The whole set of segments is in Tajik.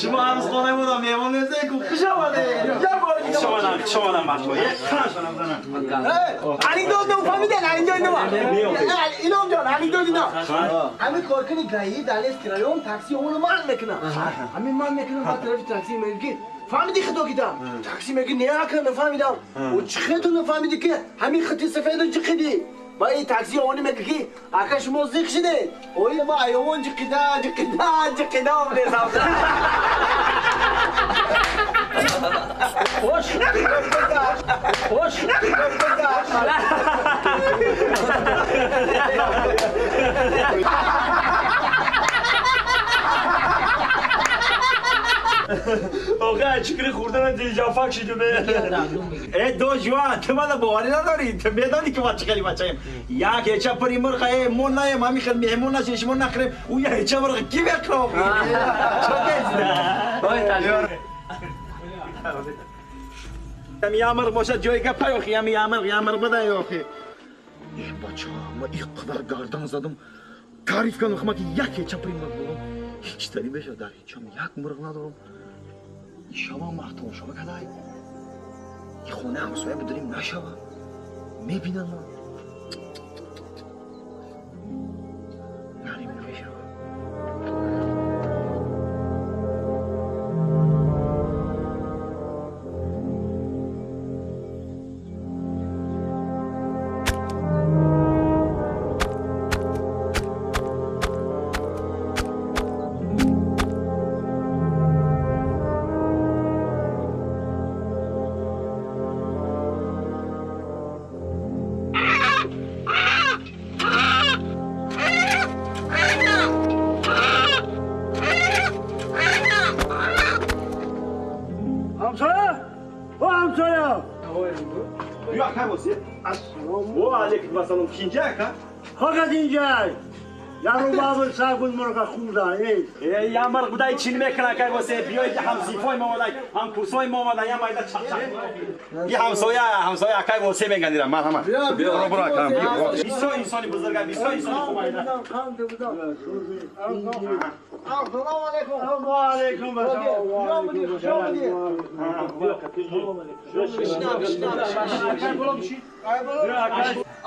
Шумо ҳанӯз хона будам, меҳмон нестед, хуш омадед. Як бор дига хуш омадам, хуш омадам бачаҳо. Як ханашонам занам. Анекдот но фаҳмидед, анекдот но. Илом ҷон, анекдот но. Ҳамин коркуни ГАИ дар Лески район такси онро манъ мекунад. Ҳамин манъ мекунад, баъд тарафи такси мегӯяд ки фаҳмидӣ хато кидам? Такси мегӯяд не ака, нафаҳмидам. Ӯ чӣ хел ту нафаҳмидӣ ки ҳамин хати сафедро ҷиқидӣ? Ба ин такси они мегӯяд ки ака шумо зиқ шидед. Ои ма айёвон ҷиқида, ҷиқида, ҷиқида омадесам. Хош! Хош! آقا چکری خوردن دلجافک شدم. ای دو جوان تو من باوری نداری، تو میدانی که ما چقدر بچه‌ایم. یک هیچ پری مرغ ای مون نه ما میخواد مهمون نشه شما نخریم. او یه هیچ مرغ کی میخواد؟ چه یا مرغ باشه جای گپ یاخی یا مرغ یا مرغ بده یاخی. ای بچه ما اینقدر گردن زدم تعریف کنم که یک هیچ پری مرغ دارم. هیچ تری بشه در هیچم یک مرغ ندارم. شما محتوم شما کدای این خونه همسایه بداریم نشوه میبینن ما نریم نمیشوه. فقط اینجا یارو بابل صاحب مرغ خورده ای یا مرغ بودای چین میکنه که واسه بیاید هم زیفای ما ولای هم کوسای ما ولای یا مایده چق چق ای همسایه همسایه اکای واسه میگن دیرم من همه برو برو کم بیا 20 انسانی بزرگ 20 انسانی خوب ایده. السلام علیکم. و علیکم السلام.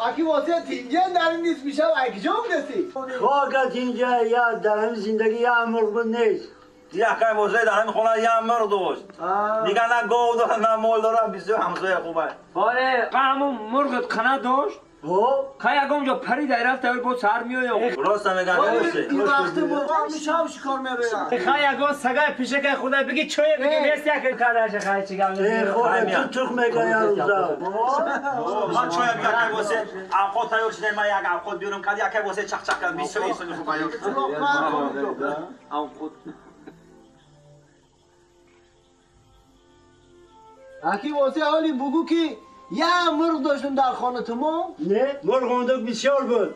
اکی واسه تینجه در این نیست میشم اکی جا بودستی؟ خاک تینجه یا در همین زندگی یا مرغ بود نیست. یه اکای واسه در همین خونه یا مرغ داشت. دیگه نه گاو داره نه مال داره بسیار همسایه خوبه. آره همون مرغت قنا داشت؟ خیلی اگه اونجا پری در رفت اول بود سر میاد. راست میگن واسه. این وقت مرغ میشم شکار میبرن. خیلی اگه سگای پیشک خدا بگی چوی بگی نیست یک کارش خیلی چیکار میکنه. خب تو تخم میگه یا روزا. من چوی بگم که واسه عقد تایور شده من یک عقد بیارم کدی یک واسه چق چق کردم 20 انسان خوب ایو. عقد. اکی واسه حالی بگو که یه مرغ داشتم در خانه تمام؟ نه مرغ اونجا بسیار بود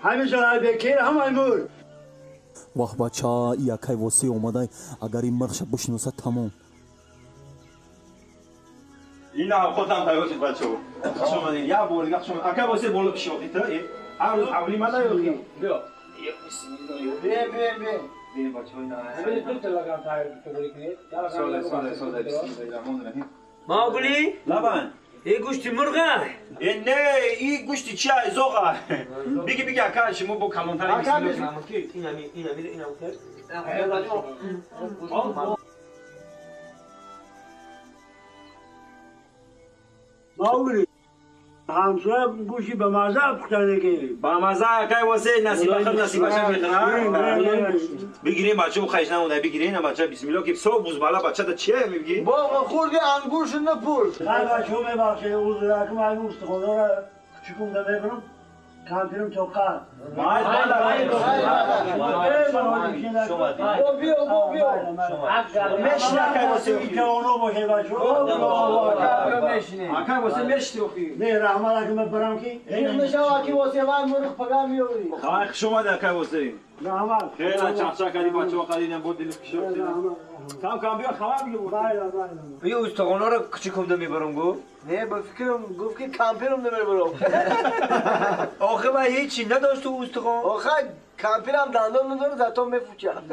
همیشه های بکیر همه مرغ. واه بچه یکای واسه اومده اگر این مرغش بشناسه تمام. این هم خودم تایور شد بچه خوش اومدین یه بار دیگه خوش اومدین. اکای واسه بالا پیش آخی تو هر روز اولی من نیاخی بیا بیا بیا بیا بیا بچه های نه دو تا لگام تایور کنید. ساله ساله ساله بسم الله الرحمن الرحیم. ماغلی لبن ای گوشتی مرغه؟ ای نه ای گوشتی چیه زوغه. بگی بگی اکا شما با کلانتر اینم اینم اینم ماغلی همسایه گوشی به مزه پختنه که به مزه اکای واسه نصیب خود نصیبش میخوره. بگیریم بچه و خیش نمونه بگیریم بچه بسم الله که صبح بوز بالا بچه دا چیه میگی؟ بابا خوردی انگورش نپور. هر بچه میبخشه اوزرکم اگه استخوانه را کوچیکم ده میبرم کامپیرم تو قد. بای بای بای بیا بیا مشتی اکای واسه که اونو باشه بچه اکای واسه مشتی اخی. نه رحمت اگه من برم که این نشو اکی واسه من مرغ پگاه میوری. خوش اومد اکای واسه. Раҳмат. Хеле чахчах кардӣ бачаҳо қадинам бо дили кишор. Кам кам биё хабар бигир. Майла, майла. Ин устухонҳоро кучукумда мебарам гуфт. Не, ба фикрам гуфт ки кампирумда мебарам. Охе ман ҳечи надошт ту устухон. Охе кампирам дандон надорад, зато мефучад.